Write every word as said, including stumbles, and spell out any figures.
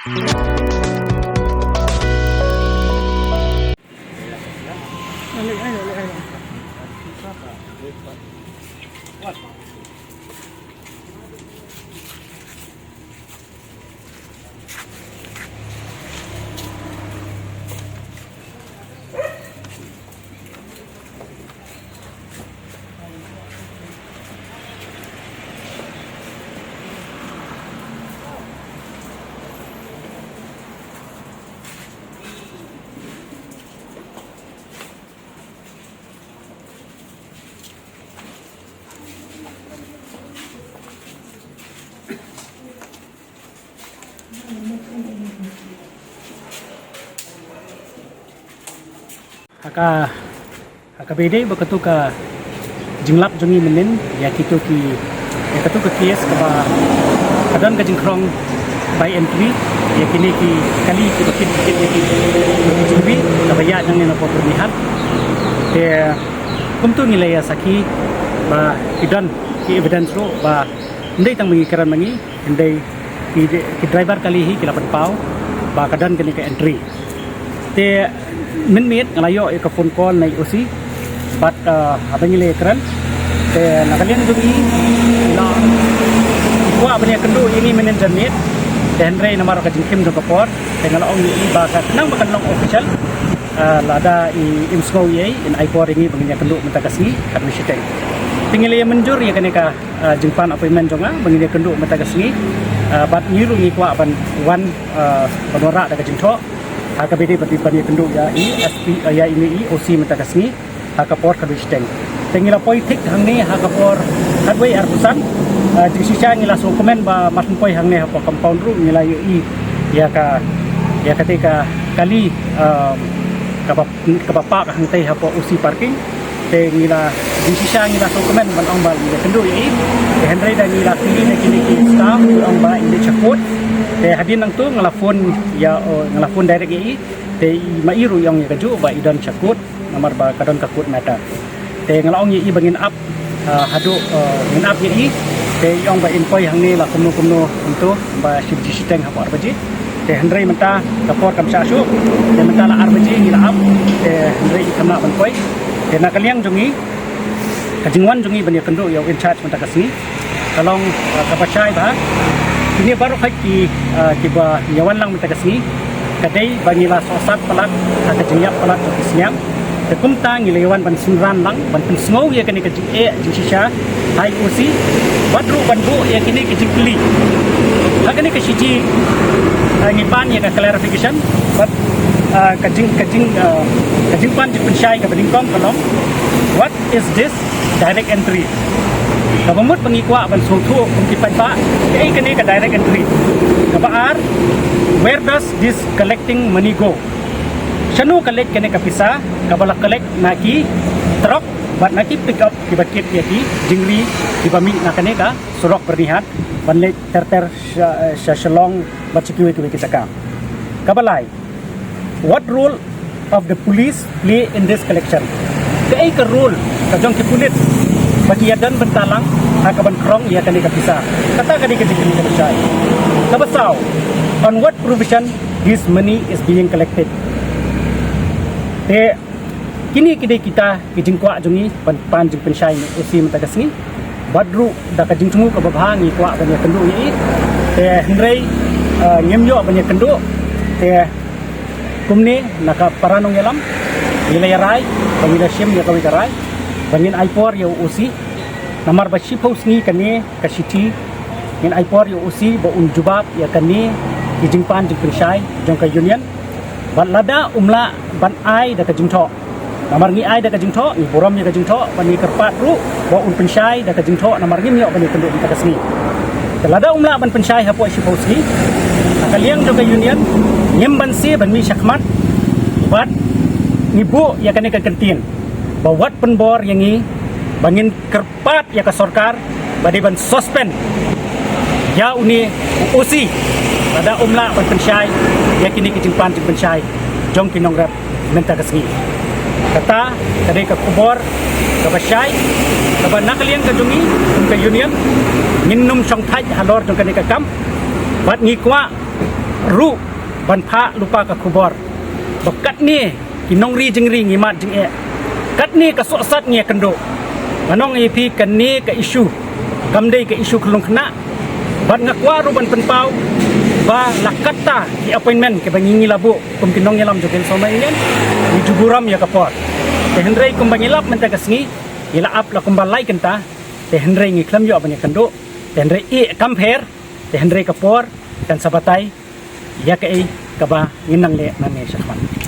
Ha ka, ha kaba ïadei bad katu ka jinglap jong ngi mynnin ïa kitu ki, ïa katu ka case kaba ka don ka jingkhrong by entry ïa kine ki kali kiba kit kit ïa ki jingri kaba ïaid nangne na pdeng Byrnihat. Te kumtu ngi la ïa sakhi ba ki don ki evidence ruh ba ym dei tang ba ngi kren ma ngi, hynrei ki, ki driver kali hi ki la pynpaw ba ka don kane ka entry. Te mynmiet nga la ïoh ïa ka phone call na i O C bad, uh, haba ngi la ïakren, te na ka liang jong i la kwah ban ïakynduh ïa ngi mynnin janmiet, te hynrei namar ka jingkhim jong ka por te nga la ong ïa i ba ka khnang ba kan long official, uh, lada i im sngew ïa i, in ai por ïa ngi ba ngin ïakynduh mynta ka sngi khatwei shiteng. Te ngi la ïa mynjur ïa kane ka, ah, jingpan appointment jong nga ba ngin ïakynduh mynta ka sngi. Ah, bad ngi ruh ngi kwah ban wan, ah, ban wanrah da ka jingthoh ha kaba ïadei bad ban ïakynduh ïa i S P, ah, ïa ine i O C mynta ka sngi ha ka por khatwei shiteng. Te ngi la poi thik hangne ha ka por khatwei arphew san. Ah, jingshisha ngi la sngewkmen ba mar ngin poi hangne hapoh compound ruh ngi la ïohi ïa ka, ïa kata ka kali, ah, kaba kaba park hangtei hapoh O C parking. Te ngi la, jingshisha ngi la sngewkmen ban ong ba ngi ïakynduh ïa i. Te hynrei da ngi la kylli na kine ki staff ki ong ba i leit sha court. Te hadien nangtu nga la phone ïa, oh, nga la phone direct ïa i. Te i, ma i ruh i ong ïa kajuh ba i don sha court namar ba ka don ka court matter. Te nga la ong ïa i ba ngin ap, ah, haduh, ah, ngin ap ïa i. Te i ong ba in poi hangne la kumno kumno kumto ba shi baje shiteng hapoh ar baje. Te hynrei mynta ka por kam shah shuh. Te mynta la ar baje ngi la ap. Te hynrei i kam lah ban poi. Te na ka liang jong ngi, ka jingwan jong ngi ban ïakynduh ïa u in charge mynta ka sngi ka long, ah, kaba shai bha. Kine baroh hi ki, ah, kiba ïawan lang mynta ka sngi ka dei ba ngi la sohsat palat ha ka jingïap palat jong ki sniang. Te kumta ngi la ïawan ban synran lang ban pynsngew ïa kane ka jingeh jingshisha ha i O C bad ruh ban buh ïa kine ki jingkylli. Ha kane ka shi ji, ah, ngi pan ïa ka clarification bad, ah, ka jing, ka jing, ah, ka jingpan jingpynshai kaba nyngkong ka long, what is this direct entry? Kaba mut ba ngi kwah ban sngewthuh kum ki paidbah, kaei kane ka direct entry? Kaba ar, where does this collecting money go? Shano ka leit kane ka pisa kaba la collect na ki truck bad na ki pick up kiba kit ïa ki jingri kiba mih na kane ka surok Byrnihat ban leit ter ter sha, sha Shillong bad sha kiwei kiwei ki jaka? Kaba lai, what role of the police play in this collection? Kaei ka role ka jong ki pulit ba ki ïadon bynta lang ha kaban khrong ïa kane ka pisa? Kata ka dei ka jingkylli kaba shai. Kaba saw, on what provision this money is being collected? Te kine ki dei kita ki jingkwah jong ngi ban pan jingpynshai na i O C mynta ka sngi. Bad ruh da ka jingthmu kaba bha ngi kwah ban ïakynduh ïa i. Te hynrei, ah, ngim ïoh ban ïakynduh. Te kumne na ka para nongïalam ngi la ïa rai ba ngi la shim ïa kawei ka rai ba ngin ai por ïa u O C. Namar ba shiphew sngi kane ka shithi ngin ai por ïa u O C ba un jubab ïa kane ki jingpan jingpynshai jong ka union. Bad lada um lah ban ai da ka jingthoh, namar ngi ai da ka jingthoh, ngi burom ïa ka jingthoh, bad ngi kyrpad ruh ba un pynshai da ka jingthoh namar ngim ïoh ban ïakynduh mynta ka sngi. Te lada um lah ban pynshai hapoh shiphew sngi, na ka liang jong ka union ngim banse ban mih shakhmat bad ngi buh ïa kane ka kyntien ba wat pynbor ïa ngi ba ngin kyrpad ïa ka sorkar ba dei ban suspend ïa une u O C lada um lah ban pynshai ïa kine ki jingpan jingpynshai jong ki nongrep mynta ka sngi. Kata ka dei ka khubor kaba shai kaba na ka liang ka jong ngi kum ka union ngin ym shongthait halor jong kane ka kam bad ngi kwah ruh ban phah lypa ka khubor ba katne ki nongri jingri ngi mad jingeh, katne ka sohsat ngi ïakynduh. Nga ong ïa phi, kane ka issue kam dei ka issue khyllung khynnah. Bad nga kwah ruh ban pynpaw ba la katta ki appointment kiba ngi, ngi la buh kum ki nongïalam jong ka Samay Union, ngi ju burom ïa ka por. Te hynrei kumba ngi lap mynta ka sngi, ngi la ap la kumba lai kynta. Te hynrei ngi khlem ïoh ban ïakynduh. Te hynrei ïeh kam pher. Te hynrei ka por kan sa batai ïa kaei kaba ngin nang leh nangne shakhmat.